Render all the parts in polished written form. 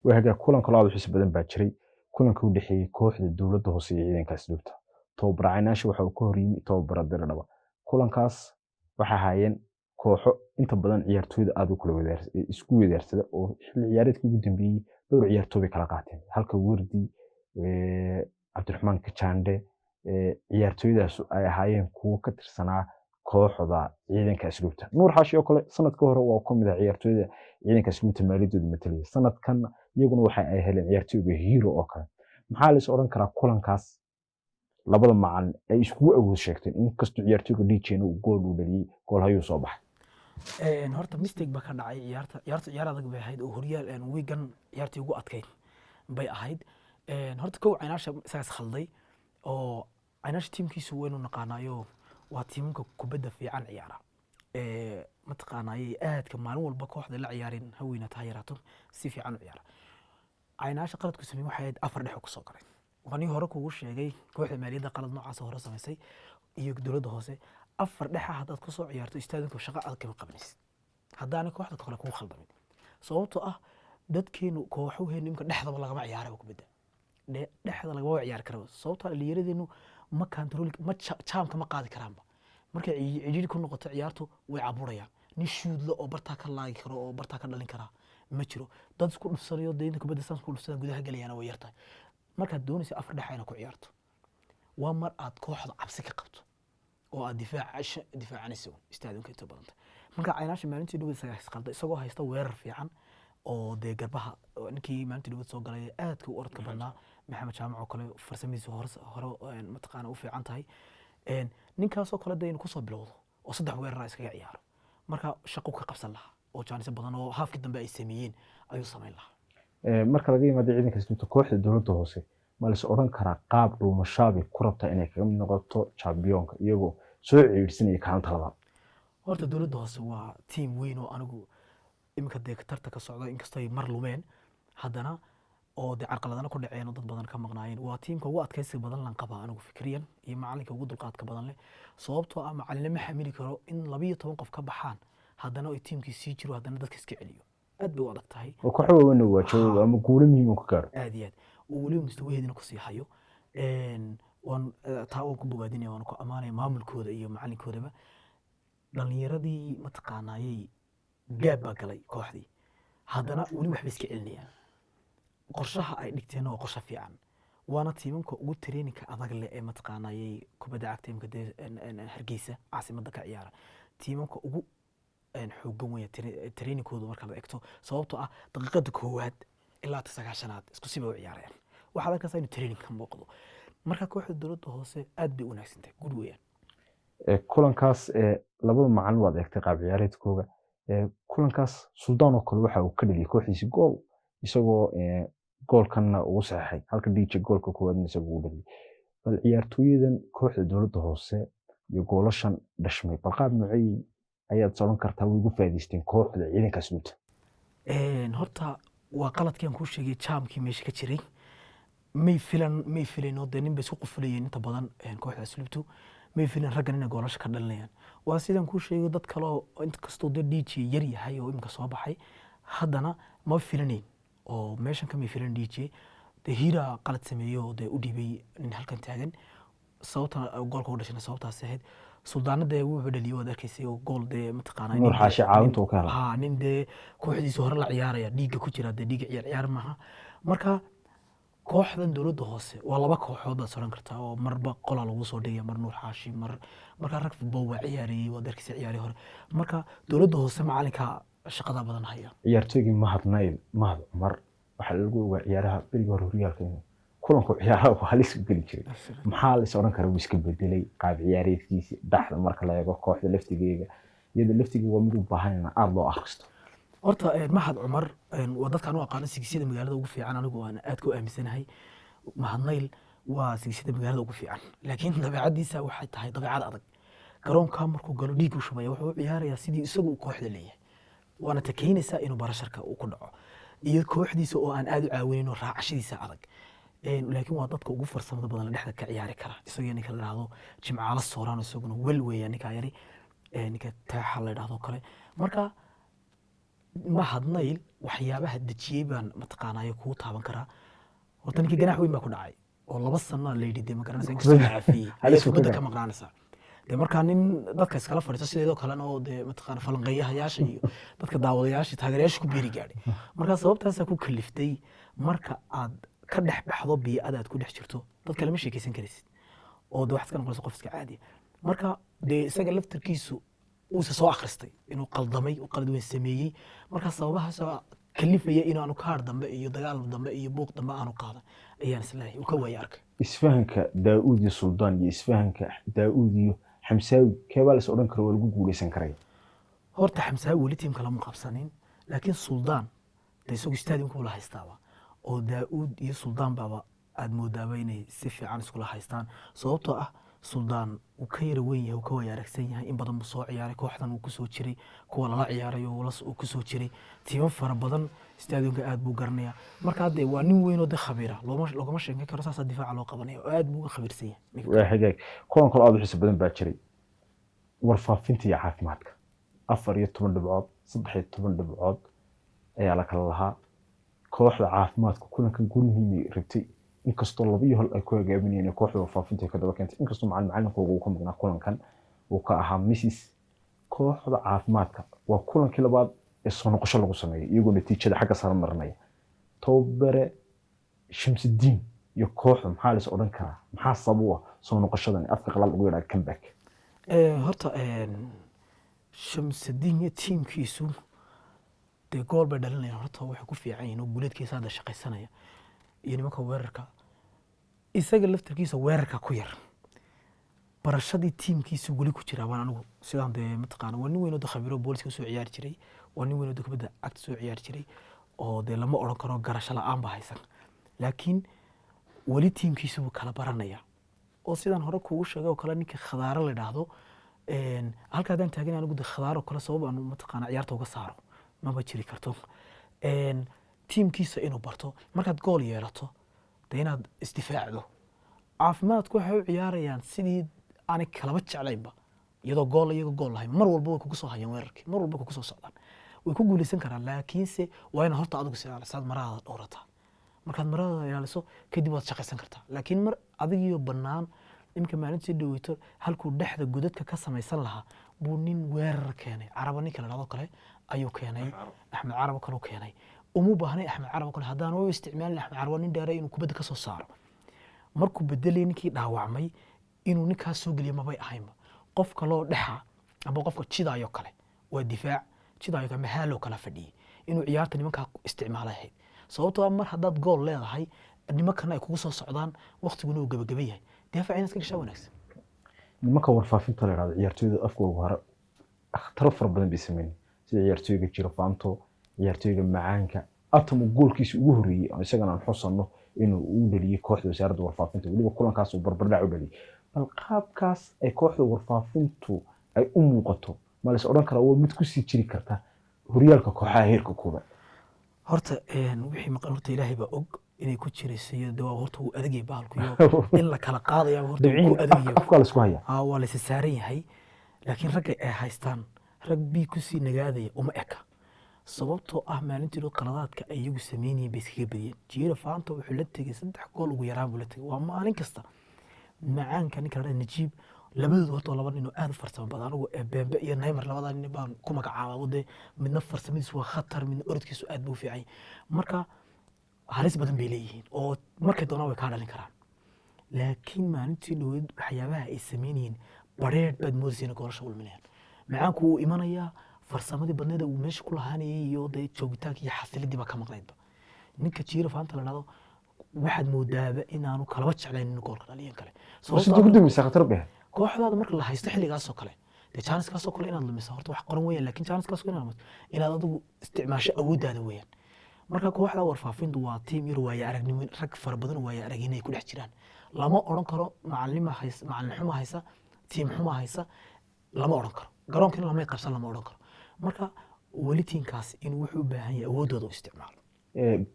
Waa kulan kaloo aad u xiiso badan baa jiray, kulanka u dhexeeyey kooxda Dowladda Hoose iyo ciidanka asluubta. Tababara Caynaashe waxa uu ka hor yimi tababara Diradhaba. Kulankaas waxa ahaayeen kooxo inta badan ciyaartooyda aad u kala isku weydaarsada, oo xilli ciyaareedkii ugu dambeeyey dhowr ciyaartooy bay kala qaateen, halka Wardi, Cabdiraxmaan Kajaande, ciyaartooydaas ay ahaayeen kuwo ka tirsanaa kooxda ciidanka asluubta. Nuur Xaashi oo kale sanadka hore waa ka mid ah ciyaartooyda ciidanka asluubta maaliyadooda matalaya. Sanadkan iyaguna waxa ay heleen ciyaartooyga Hero oo kale. Maxaa la is odhan karaa kulankaas labada macalin ay iskugu awood sheegteen, inkastoo ciyaartooyga DJ uu gool uu dhaliyey, gool hayuu soo baxay? Horta mistake baa ka dhacay ciyaarta. Ciyaarta ciyaar adag bay ahayd oo horyaal wiigan ciyaartii ugu adkayd bay ahayd. Horta kow, Caynaasha isagaas khalday, oo Caynaasha tiimkiisu waynu naqaanaayo, waa tiimamka kubadda fiican ciyaara, mataqaanaaye aadka maalin walba kooxda la ciyaareen ha weynaato ha yaraato si fiican u ciyaara. Caynaasha qaladku sameeyey waxay ahayd afar dhex kusoo galay. Waan hore kugu sheegay kooxda maaliyadda qalad noocaas hore samaysay iyo Dowladda Hoose. Afar dhexa haddaad kusoo ciyaarto istaadinka, shaqo adag kama qabanaysid haddaanay kooxda kale kugu khaldamin, sababtoo ah dadkeenu kooxuheenu imika dhexdaba lagama ciyaaraba kubadda, dhexda lagama ciyaari karaba, sababtoo ah dhallinyaradeennu ma control, ma jaamka ma qaadi karaanba. Markay cidhiidhi ku noqoto ciyaartu, way caburayaan. Nin shuudla oo bartaa ka laagi karo oo bartaa ka dhalin karaa ma jiro. Dad isku dhufsanayo dee inta kubadda saan isku dhufsadaan gudaha gelayaana way yartahay. Markaad doonaysa afar dhexa inaad ku ciyaarto, waa mar aad kooxda cabsi ka qabto oo aad difaacanayso istaadinka inta badanta. Marka Caynaasha maalintii dhawed isagaa isqalda, isagoo haysta weerar fiican oo dee garbaha oo ninkii maalintii dhawed soo galay aadka u orodka badnaa, Maxamed Jaamac oo kale, farsamadiisa hore mataqaana u fiican tahay. Ninkaasoo kale dee inuu kusoo bilowdo oo saddex weerara iskaga ciyaaro, marka shaqo ka qabsan lahaa oo jaanisyo badan oo haafkii dambe ay sameeyeen ayuu samayn lahaa. Marka laga yimaado ciidanka asluubta, kooxda Dowladda Hoose ma la is odhan karaa qaab dhuumashaabay ku rabtaa inay kaga mid noqoto championka, iyagoo soo ciidhsanaya kaalinta labaad? Horta Dowladda Hoose waa tiim weyn oo anigu iminka dee tarta ka socda, inkastoo ay mar lumeen haddana oo dee carqaladana ku dhaceen oo dad badan ka maqnaayeen, waa tiimka ugu adkaysiga badan lan qabaa anigu fikriyan, iyo macalinka ugu dulqaadka badan leh, sababtoo ah macalinna ma xamili karo in 12 qof ka baxaan, haddana ay tiimkii sii jiro, haddana dadka iska celiyo. Aad bay u adag tahay. Oo kooxo waaweyn oo waajaho ama guulo muhiim uu ka gaaro. Aad iyo aad, oo weliba mustawaheedina kusii hayo. Waan taa waan ku bogaadinaya, waan ku ammaanaya maamulkooda iyo macalinkoodaba. Dhalinyaradii mataqaanaayey gaab baa galay kooxdii, haddana weli waxbay iska celinayaan. Qorshaha ay dhigteenna waa qorshe fiican, waana tiimamka ugu training-ka adag leh ee mataqaanayey kubadda cagta imika dee Hargeysa caasimadda ka ciyaara. Tiimamka ugu xooggan weya training-koodu marka la eegto, sababtoo ah daqiiqada koowaad ilaa ta 90aad isku si bay u ciyaarayaan. Waxaad arkaysaa inuu training ka muuqdo. Marka kooxda Dowladda Hoose aad bay u wanaagsan tahay, good weeyaan. Kulankaas labada macalin waad eegtay qaab ciyaareedkooga. Kulankaas Suldaan oo kale waxa uu ka dhaliyay kooxdiisi gool, isagoo goolkanna ugu saxeexay, halka DJ goolka koowaadna isagu ugu dhaliyay. Bal ciyaartooyadan kooxda Dowladda Hoose iyo goolashan dhashmay, bal qaab noocey ayaad is odhan kartaa way ugu faa'iidaysteen kooxda ciidanka asluubta? Horta waa qaladkii aan kuu sheegay, jaamkii meesha ka jiray. May filan, may filayn oo dee nin bay isku qufulayeen inta badan. Kooxda asluubtu may filan raggan inay goolasha ka dhalinayaan. Waa sidaan kuu sheegay, dad kale oo inkastoo dee DJ yar yahay oo imika soo baxay, haddana ma filanayn oo meeshan kamay filan. DJ dee Hiira qalad sameeyey oo dee u dhiibay nin halkan taagan, sababta goolka u dhashana sababtaas ahayd. Suldaana dee wuxuu dhaliyay waad arkaysay, oo gool dee mataqaanaa Nuur Xaashi caawinta uu ka helay. Ha, nin dee kooxdiisa hore la ciyaaraya, dhiigga ku jira, dee dhiigga ciyaar ciyaar maaha. Marka kooxdan Dowladda Hoose waa laba kooxood baad soran kartaa, oo marba qolaa lagu soo dhigaya, mar Nuur Xaashi, mar marka rag football waa ciyaarayey, waad arkaysa ciyaari hore. Marka Dowladda Hoose macalinka shaqada badan haya. Ciyaartooygii Mahad Nayl, Mahad Cumar, waxaa lagu ogaa ciyaaraha berigii hore horyaalka inuu kulanku ciyaaraha uu halis u geli jiray. Maxaa la is odhan karaa wuu iska bedelay qaab ciyaareedkiisi dhexda marka la eego kooxda laftigeega, iyada laftigeega waa mid u baahan in aada loo akhristo? Horta Mahad Cumar waa dadkaan u aqaano sigisyada magaalada ugu fiican. Anigu waan aad ku aaminsanahay Mahad Nayl waa sigisyada magaalada ugu fiican, laakiin dabeecadiisa waxay tahay dabeecad adag. Garoonka markuu galo dhiig u shubaya, wuxuu u ciyaarayaa sidii isagu uu kooxda leeyahay, waana ta keenaysaa inuu barasharka uu ku dhaco iyo kooxdiisa oo aan aad u caawinin oo raacashadiisa adag. Laakiin waa dadka ugu farsamada badan dhexda ka ciyaari kara, isagoo ninka la dhahdo Jimcaalo Sooraan, isaguna wel weeya ninka yari, ninka Taaxa la dhahdo kale. Marka Mahadnayl waxyaabaha dejiyey baan mataqaanaayo kugu taaban karaa. Horta ninkii ganaax weyn baa ku dhacay oo 2 sano la yidhi, dee ma garanaysa, inkastoo la cafiyey Halis ayaa buu ka kubadda ka galay. maqnaanaysaa. Dee markaa nin dadka iskala fadhiisto sideedoo kalena oo dee mataqaana falanqeeyahayaasha iyo dadka daawadayaasha, taageerayaasha ku beeri gaadhay. Marka sababtaasaa ku kaliftay. Marka aad ka dhex baxdo bii'ada aad ku dhex jirto, dad kale ma sheekeysan karaysid oo de waxaad ka noqonaysa qof iska caadiya. Marka dee isaga laftarkiisu uuse soo akhristay inuu qaldamay, uu qalad weyn sameeyey. Marka sababahaasoo kalifaya inaanu kaar dambe iyo dagaal dambe iyo buuq dambe aanu qaadan ayaan isleeyahay uu ka waayay arkay. Isfahanka Daa'uud iyo Suldaan iyo isfahanka Daa'uud iyo Xamsaawi, keebaa la is odhan kara waa lagu guuleysan karaya? Horta Xamsaawi weli tiimka lama qabsanin, laakiin Suldaan de isagu stadiumka ula haystaaba oo Daa'uud iyo Suldaan baaba aad moodaaba inay si fiican iskula haystaan, sababtoo ah Suldaan uu ka yara weyn yahay, uu ka waya aragsan yahay, in badan buu soo ciyaaray, kooxdan uu kusoo jiray, kuwa lala ciyaaray uu kusoo jiray, tiimo fara badan, stadiumka aad buu garanayaa. Marka hadde waa nin weyn oo de khabiira, looma loogama sheekan karo, saasaa difaaca loo qabanaya oo aad buu uga khabiirsan yahay ninka. Waa hagaag. Kulan kaloo aad u xiiso badan baa jiray, Warfaafinta iyo Caafimaadka. 14 dhibcood, 13 dhibcood ayaa la kala lahaa. Kooxda Caafimaadka kulankan guul muhiimay rabtay, inkastoo 2-1 ay ku hogaaminayeen, kooxda Warfaafinta ay ka daba keentay, inkastoo macalinkooga uu ka maqnaa kulankan, uu ka ahaa Mrs. Kooxda Caafimaadka waa kulankii labaad ee soo noqosho lagu sameeyay iyagoo natiijada xagga sare marinaya. Tababare Shamsudiin iyo kooxda, maxaa la is odhan karaa, maxaa sabab u ah soo noqoshadan afka qalaad ugu yidhaha comeback? Horta Shamsudiin iyo tiimkiisu dee gool bay dhalinayaan. Horta waxay ku fiican yihiin oo guuleedkiisa hadda shaqaysanaya iyo nimanka weerarka, isaga laftarkiisa weerarka ku yar, barashadii tiimkiisa weli ku jiraa. Waan anigu sidaan dee mataqaana, waa nin weyn oo de khabiiro, booliska soo ciyaari jiray, waa nin weyn oo de kubadda cagta soo ciyaari jiray, oo dee lama odhan karo garasho la'aan baa haysan, laakiin weli tiimkiisa wuu kala baranaya. Oo sidaan hore kuugu sheegay oo kale, ninka Khadaaro la idhaahdo, halka haddaan taagan anigu de Khadaaro kale sabab aanu mataqaana ciyaarta uga saaro maba jiri karto. Tiimkiisa inuu barto, markaad gool yeelato dee inaad isdifaacdo. Caafimaadku waxay u ciyaarayaan sidii aanay kalaba jeclaynba, iyadoo gool iyagoo gool lahayn mar walba way kugu soo hayaan weerarkii, mar walba kugu soo socdaan, way ku guuleysan karaan, laakiinse waa inaad horta adigu is ilaalisaad, maradaada dhowrataa. Markaad maradaada ilaaliso kadib waad shaqaysan kartaa, laakiin mar adigiyo bannaan iminka maalintii dhaweyto halkuu dhexda godadka ka samaysan lahaa buu nin weerar keenay, Caraba ninka la dhahdo kale ayuu keenay, Axmed Carabo kaleu keenay. Uma baahnay Axmed Carabo kale haddaan u isticmaalin. Axmed Carabo nin dheeray inuu kubadda ka soo saaro markuu bedelay ninkii dhaawacmay, inuu ninkaas soo geliyo mabay ahaynba. Qof kaloo dhexa ama qofka jidaayo kale waa difaac jidaayo kale mahaaloo kala fadhiyey inuu ciyaarta nimankaa isticmaalay ahayd, sababtoo ah mar haddaad gool leedahay, nimankana ay kugu soo socdaan, waqtiguna uu gebageba yahay, difaac inaad ka gashaa wanaagsan. Nimanka Warfaafinta la yidhahdo, ciyaartooyda afkooga hore khataro fara badan bay sameeyeen, sida ciyaartooyga Jirofanto, ciyaartooyga Macaanka Atom, uu goolkiisa ugu horreeyey oo isagana aan xusanno inuu u dhaliyey kooxda Wasaaradda Warfaafinta, weliba kulankaas uu barbardhac u dhaliyey. Bal qaabkaas ay kooxda Warfaafintu ay u muuqato, ma la is odhan karaa waa mid kusii jiri karta horyaalka kooxaha heerka koobaad? Horta wixii maqan horta Ilaahay baa og inay ku jirayso iyo de waa horta wuu adagyahay bahalku iyo in la kala qaadaya horta wuu ku dhibcihii adagyahay. Afkaa la isku hayaa. Aa, waa la isa saaran yahay, laakiin ragga ay haystaan rag bii kusii nagaadaya uma eka, sababtoo ah maalintii dhow qaladaadka ay iyagu sameynayeen bay iskaga badiyeen. Jiira Faanta wuxuu la tegey 3 gool ugu yaraan buu la tegey, waa maalin kasta. Macaanka ninka la dhahdo Najiib, labadoodu horta waa laba nin oo aad u farsamo badan. Anigu Bembe iyo Neymar labadaa nin baan ku magacaabaa, dee midna farsamadiisu waa khatar, midna orodkiisu aad buu u fiican yahay. Marka halis badan bay leeyihiin oo markay doonaan way kaa dhalin karaan, laakiin maalintii dhoweed waxyaabaha ay sameynayeen bareer baad moodaysa inay goolasha ulminayaan. Macaanku wuu imanayaa, farsamadii badneeda uu meesha ku lahaanayay iyo dee joogitaanka iyo xasilidii baa ka maqnaydba. Ninka Jiira Faanta la dhahdo waxaad moodaaba inaanu kalaba jeclayn inuu goolka dhaliyan kale. Fursadii ugu dambeysay khatar bay ahayd. Kooxdaada marka la haysto xilligaasoo kale, dee jaaniskaasoo kale inaad lumisa horta wax qoran weeyaan, laakiin jaaniskaasoo kale inaad lumiso, inaad adigu isticmaasho awooddaada weeyaan. Marka kooxda Warfaafintu waa tiim yar waaye aragnimo, rag fara badan oo waaye aragnimo ay ku dhex jiraan. Lama odhan karo macalima haysa, macalin xuma haysa, tiim xuma haysa lama odhan karo, garoonkina lamay qabsan lama odhan karo. Marka weli tiimkaas inuu wuxuu u baahan yahay awooddooda u isticmaalo.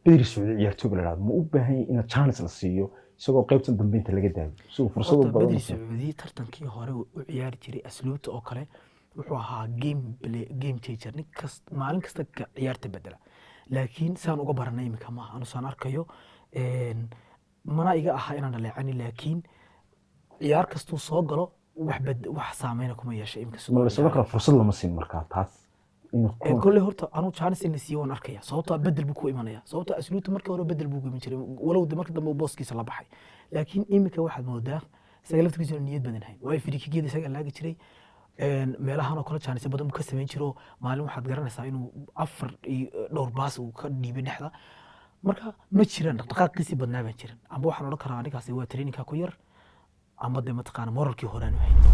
Bedri Sacuudi ciyaartooyga la yidhahdo ma u baahan yahay in chance la siiyo isagoo qaybtan dambe inta laga daayo, isagoo fursado Horta badan Bedri la siiyo? Sacuudi tartankii hore uu u ciyaari jiray Asluubta oo kale. Wuxuu ahaa game play, game changer, nin kas maalin kasta ka ciyaarta bedela, laakiin saan uga baranay iminka maaha. Anu saan arkayo, mana iga aha inaan dhaleecani, laakiin ciyaar kastuu soo galo wax bed wax saameyna kuma yeesha iminka siduu Ma la socon ciyaarayo. Kara fursad lama siin markaa taas in Kolley horta anu chance in la siiyo waan arkaya, sababtoo ah bedel buu ku imanaya, sababtoo ah Asluubta markii hore bedel buu ku iman jiray, walow de markii dambe uu booskiisa la baxay. Laakiin iminka waxaad moodaa isaga laftigiisa inuu niyad badan hayn, waayo free kick-yada isaga laagi jiray. Meelahan oo kale chance badan buu ka samayn jiro. Maalin waxaad garanaysaa inuu afar iyo dhowr baas uu ka dhiibay dhexda. Marka ma jiraan dhaqdhaqaaqiisii badnaa baan jirin, amba waxaan odhan karaa ninkaasi waa training-ka ku yar, ama de mataqaana moralkii horeanu haynin.